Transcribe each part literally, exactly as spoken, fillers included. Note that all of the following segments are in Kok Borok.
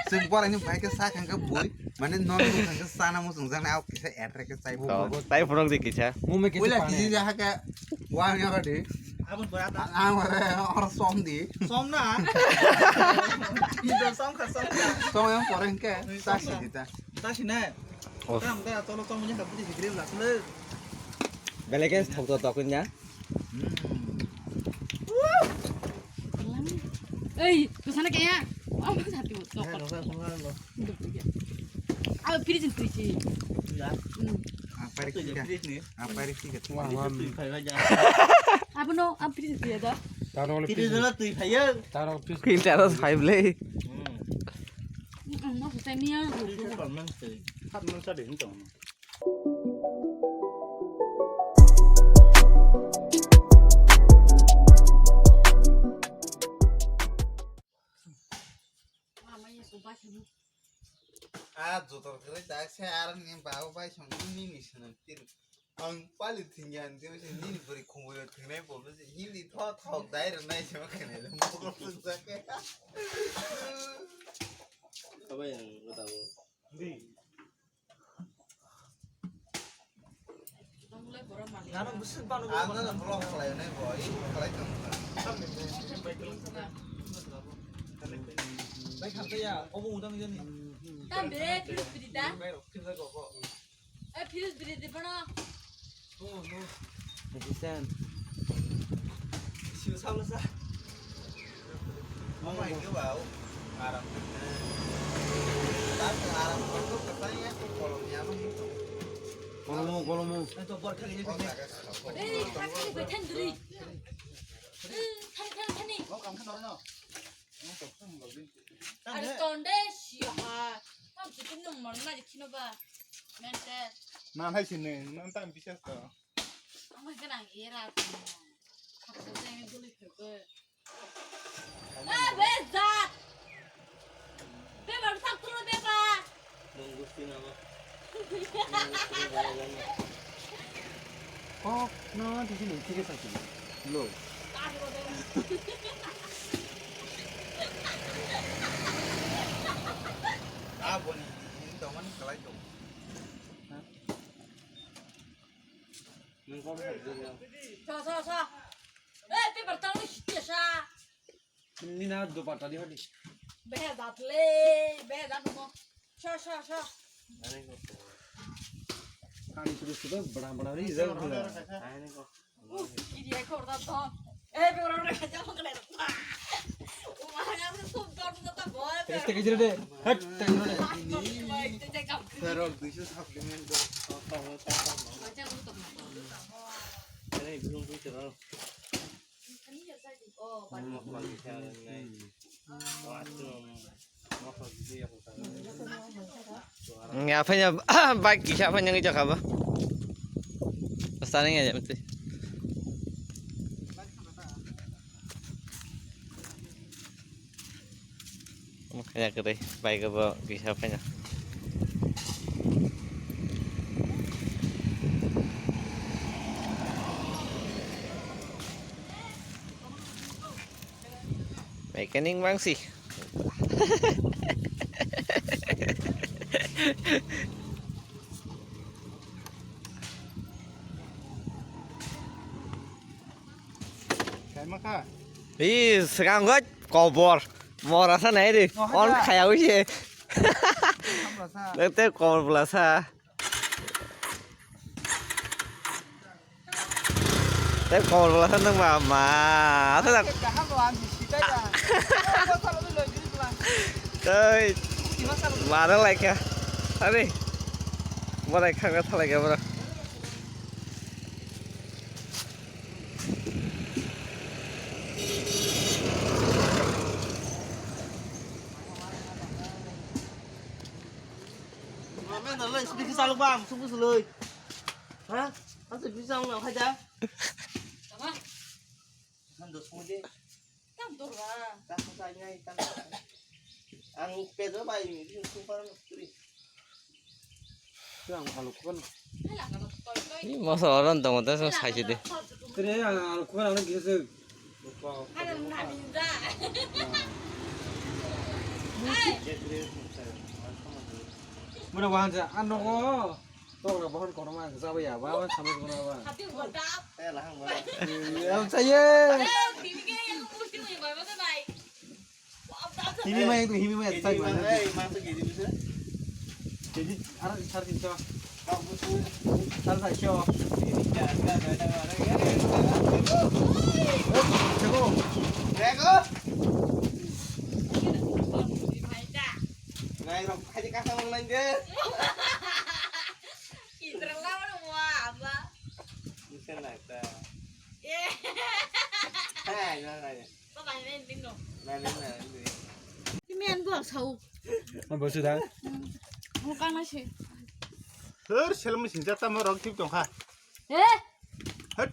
Chwng boraini bai khe sa khangkhe bui, mane non bui khangkhe sana muchung jana au kisa address khe chai bo. To, tai phunuk di kisa. Mumai kisa Puila pani. Kiji ja hake wa nya ka di. Abon pora ta. Ang ore or som di. Som na. Indo som kha som kha. Som yang poreng ke sa si di ta. Ta si na. Oh. Tam ta tolo som nya ka budi sigre la le. Belekes thok to tokun ya. Hmm. Ei, tu sana kaya? Apa satu? Tokot. Aw, fridge ni twi si. Ya. Hmm. Apa rikti ka? Apa rikti ka? Wah, wah. Apa no? Apa fridge twi ada? Taro le fridge. Taro fridge. Quinteros five le. Hmm. Hmm, no, saya ni ya. Fridge kan man se. Kan man sa de ni tong. A jotor kwrwi tak se, aro ni babu bai song nini swnam tin. Ang pali thwngya ang tei se nini bwrwi khumui rok thwngnai bo se hindi tho thok dai rwnai se ma khenai le mokol thwngjak khe. Abai ang gotabo. Di. Ang no vlog khlai nai bo, i khlai tong kha. Bai khamtaya, obo udang jani. Tam de, fridge biri da. Bai rok, fridge rok bo. Eh, fridge biri de bana. Oh no. Assistant. Siu salo sa. Mama itu bau. Aram. Tak aram itu katanya aku kalau nyaman itu. Kolomo, kolomo. Itu bor kali ini. Eh, kaki gue tendri. Eh, thani, thani, thani. Mau kamu kenal no? Mau kamu kenal. Ada tonde siya. Tam situ nung mau na di kino ba. Mente. Nan hai sini, nan tam bisa to. Ang gwnang era. Haksa jeng duli phebe. Ah, be jat. Be bar sak turo be ba. Nung gusti nama. Oh, no, this is thik ase. Lo. Ah, boni, ini teman kelai dong. Nung kok sa jeng. Sa, sa, sa. Eh, paper tang ni siya sa. Ni na dupatta di hadi. Behe dat le, behe dat mo. Sa, sa, sa. Kani sudu sudu bada bada ni jai khula. Uh, ini ekor dat to. Eh, be orang orang kerja mau kena. Umah yang tu sub dot tu tak boleh. Terus tak kejir deh. Hek, tak kejir deh. Terus bisa supplement tu. Macam tu tak. Ini belum tu terus. Nga phanya bike kisa phanya ngi jaka ba. Sani ngi jam ti. Kaya kere bike bo kisa phanya. Mechanic bangsi. Kaima kha? Ih, sekarang gua kobor. Mora sa nai ri. Oh, on ada. Khaya wi se. Kobor sa. Te kobor bla sa. Tei kobor bwla sa nung ba ma. Asa sak. Tei. Mana lai kha. Ani. Borai khang kha thalai kha borok. Mama, na lai speaker saluk bang, sungguh sului. Ha? Asal bisa nggak aja? Apa? Kan dos mudi. Tam tur ba. Tak saya ini kan. Ang pedo ba ini, ini super turi. Yang kalau kan. Ini masa orang tong tong sai de. Kere yang kalau kan orang gitu. Ada nani da. Hai. Muna wahan ja, ano ko. Tok na bohon kono ma, ja ba ya, ba, ba, sama kono ba. Hati ko dap. Eh, lahang ba. Yang saya. Eh, tini ke yang mesti punya bawa tu naik. Himi ma ekdom himi ma ekdom. K G ma, eh, ma to K G bisa. K G, ara sar tinso. Sar saiso. Chego. Chego. Nai rom kaji kasa online de. Interla mana mua apa? Bisa lah ta. Eh. Hai, na na. Timi ang gua sau. Ang bosu da. Ang kana si. Her selmi sinja tamo rok tip tongkha. Eh? Hot.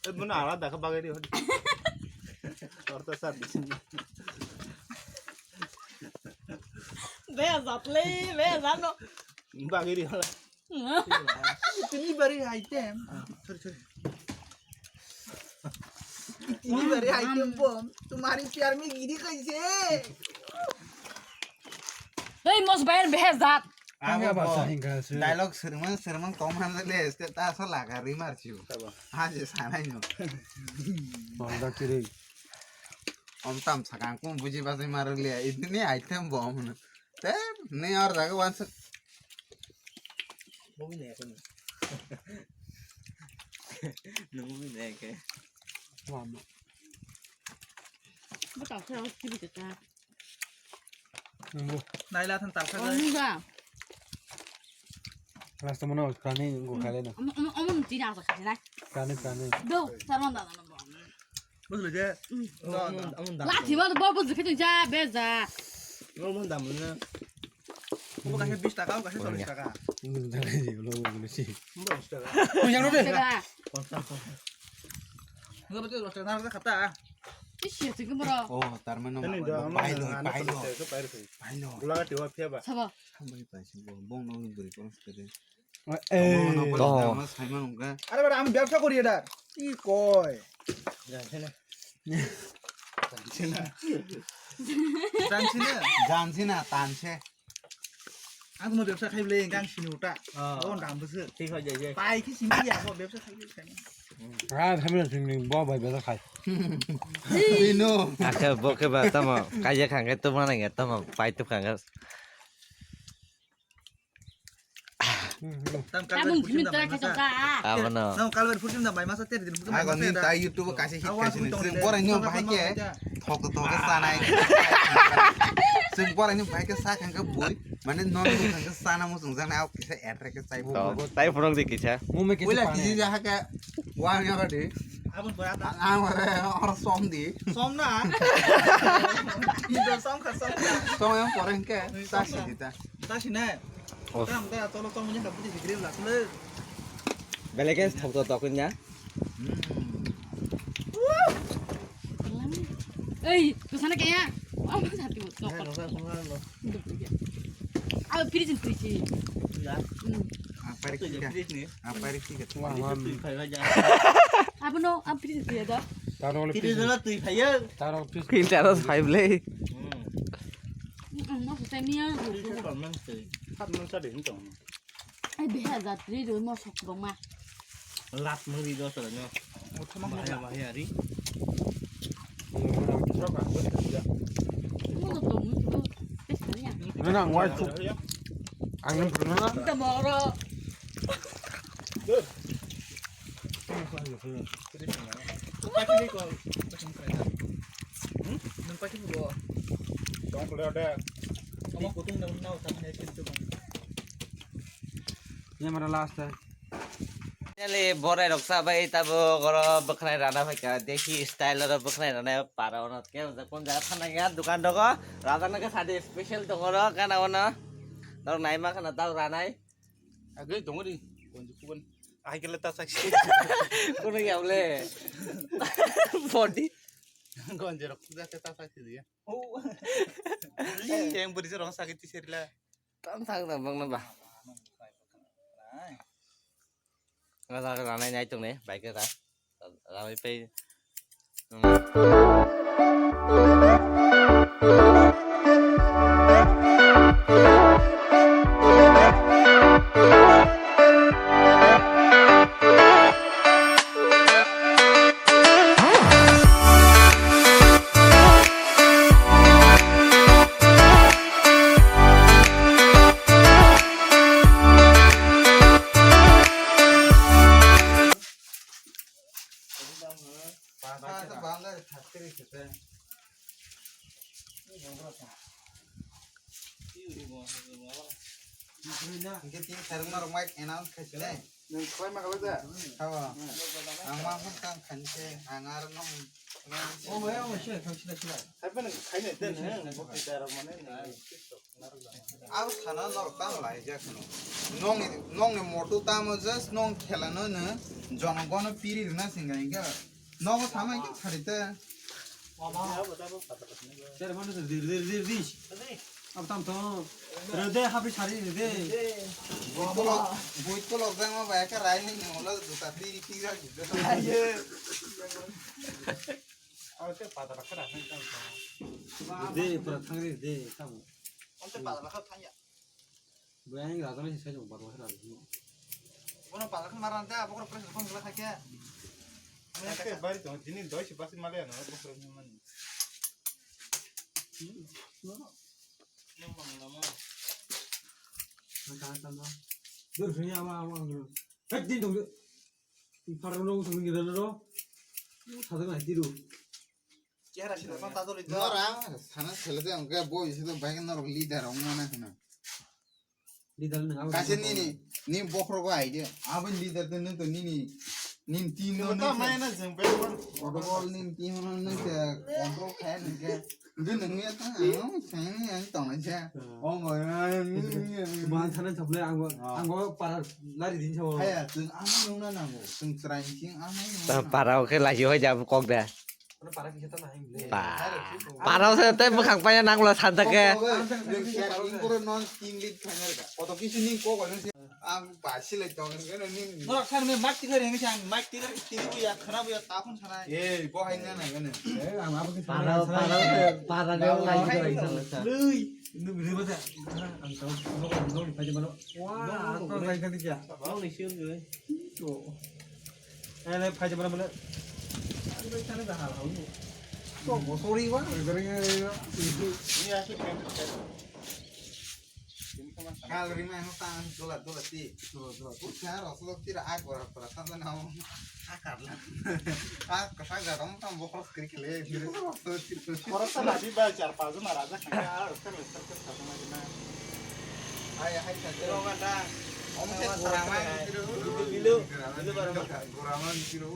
Eh, muna ala dakha bagari hot. Orta sa bisin. Be zatle, be zano. Bagari hala. इतनी बड़ी item. Sorry, sorry. इतनी बड़ी item bomb, तुम्हारी प्यार में गिरी कैसे? Hey, mos bayar behezat. Ang ba sa hingka se. Dialogue sermon, sermon tom han le, este ta sa laga rimar chiu. Aje sanai no. Onda kiri. Om tam sakang kum buji basi marle, itni item bom. Te, ni or jaga wan se. Movie ne ko. No movie ne ke. Lama. Bata sa TV ta. Nunggu. Naila than ta sa. Oh, nunggu. Last mo no kani nunggu kale na. Om, om, om, tina sa kasi na. Kani, kani. Do, sarman da na. Bujhli je? Lati ba bo bujhli khe tong ja be ja. Bo mon dam ne. Bo kaisa bis taka, bo kaisa chollish taka. Bo bis taka. Bo bis taka. Bo bis taka. Bo bis taka. Isi sing moro. Oh, tar mane bai lo, bai lo. Bai lo. Gula tiwa phiya ba. Sabo. Sambai pai si bo. Bong no buri kono sede. Eh. Tong. আরে বেটা, আমি ব্যবসা করি এটা। কি কয়? জানছি না। জানছি না। জানছি না, টানছে। আমি কোনো ব্যবসা খাইলে গাং সিনি ওটা। ও। তখন দাম বুঝে। ঠিক হয়ে যায় যে। পাই কি সিনি, ব্যবসা খাইলে খাই না। Ah, kami na sing bo bai bela khai. Bino. Ake bo ke ba tamo. Kaya khangke to mana ya tamo. Pai to khangke. Tam kalber pusim da bai masa. Abono. Tam kalber pusim da bai masa ter din pusim da bai masa. Ago nin tai YouTube kasi hit kasi ni. Sing borai ni bahai ke. Thok thok ke sanai. Sing borai ni bahai ke sa khangke bui. Mane non khangke sana mo sung jang au kisa address ke sai bo. Tai phone de kisa. Mo me kisa. Wala kisi ja ha ke. Wa nya ka de. Abon boya ta. Ang ore or som di. Som na. Ido som kha som na. Som yang poreng ke. Sa si di ta. Tasi na. Tam ta tolo tong ni ka buti sikri la kule. Belekes thok to toknya. Ei, tu sana kaya. Apa satu tok. Apa fridge ni? Apa fridge ni? Apa fridge ni? Apa no? Apa fridge ni ada? Taro fridge. Taro fridge. Filter five le. Mo sa temi ya. Hap man sa din tong. Ai beha jat ri ro mo sok bong ma. Lat mo ri do sa no. Bahaya bahaya ri. Mo to mo to. Nana wai tu. Ang nem pernah. Kita moro. Nang pati bo. Tong pula de. Ini kutung nang nau sama ya itu. Ini mana last eh. Finally, borai rok sa bai tabo goro bwkhnai rana phaikha. Desi style oro bwkhnai rana para ono. Ke kun jaga thana ya dukan dogo. Rana ke sadi special dogoro kana ono. Dok naima khana tau ranai. Agoi dongori. Konju kuban. Ai kele ta saksi. Kuno ya ule. Body. Gonje rok puja se ta saksi dia. Oh. Yang beri se rong sakit ti serila. Tam sak na bang na ba. Ngasa ka nai nai tung ne, bai ka ka. Ramai pai. Hingke tin khairokma rok mai announce khaisile. Nwng khlai ma khlai da? Hawa. Ang ma phone tang khainse, ang aro nong. O bai, o bai, sila, sila, sila. Hai phano khainai ten, nwng bwkhwtwi darok mane, nwng. Abo sana norok tamo laijak hwno. Nongni, nongni moto tamo just nong khelano nwng jonogono piri rwna singha hingke. Nogo sama hingke sarita. Sir, mano sir, dir, dir, dir, dir. Abo tam to. Rede, happy sari rede. Boi tolok, boi tolok jang ma bai ka rai ni ulo juta piri pira juta. Abo te pada rakha rakha tam to. Rede, pura thangri rede, tamo. Onte pada rakha thangya. Bwrang rajani se sajong barwa se rajani. Bono palak maran da, bokro pressure phone gla khake. Ake bari tong, jini doi se basi male ano, bokro ni mani. Nang kana tama. Dur sini ama ama dur. Hek din dong. Parang dong sini gila dong. Sadang aja dulu. Chehra sila kon ta dori do. Nora sana sele de onke boy sila bai norok leader ong mana hina. Leader nang abo. Kaisa nini, ni bokhro go aide. Abo leader de nung to nini, nini team no ta nung mai na jeng pe kon. Protocol nini team no nung te control kaya nung ke. Nung nung ya ta ang sang ni ang tong aja. Oh boy. Man sana chaple ang go, ang go para lari din chawo. Kaya tung ang nung na nang go. Tung try sing ang nung na. Para oke lagi hoi jab kok da. Para kisa ta nahing le. Para se te bwkhang paya nang bwla san ta ke. Ang basi le tong ke no ning. Norok san me mic tikar hengse ang mic tikar tiri buya khana buya ta phone sana. Eh, bo hai na na gane. Eh, ang abo ke para, para, para de lai lai san san. Lui. Nung ri ba ta. Ang tau no no ni pa je mano. Wah, to lai ka dia. Nong ni siun goi. To. Ele phai jabra mane. Ani bai tane da hal hau. To bosori ba. Ni asu kan. Kal rima no tan dola dola ti. Dola dola. Ucha roslo tira a gora gora tan na. A karla. A kasa garam tan bokros kri kle. Koro sa lagi ba char pa juma raja khanga a kan kan kan. Hai hai sa. Ro ganda. Om se gora ma. Bilo bilo bara. Gora ma tiro.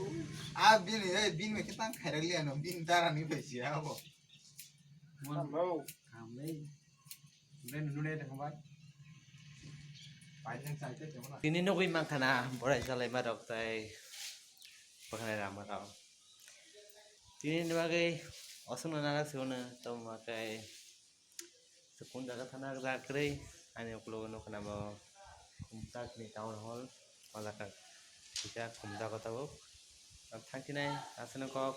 A bini, eh, bini me kitang khairali ano, bini dara ni bai siya abo. Mon bro. Kamle. Ben nune de khambai. Pai nang chai te khamla. Tini nugui mangkhana borai salai ma rok tai. Bwkhanai rama rok. Tini ni bagwi osong na narak se ono to ma kai. Sukun jaga thana jaga kwrwi ani ukologo nukha namo Kumtak ni town hall o jaga kisa Kumtak o tabuk. Ang thangkhinai aswk kok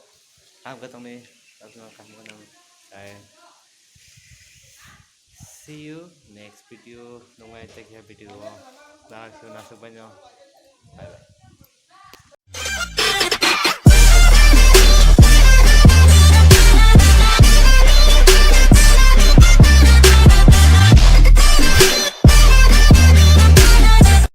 ham kwtwngni aswk kaham gwnang. Tei see you next video nungwi tei khe video o narak se naswk baino. Bye bye.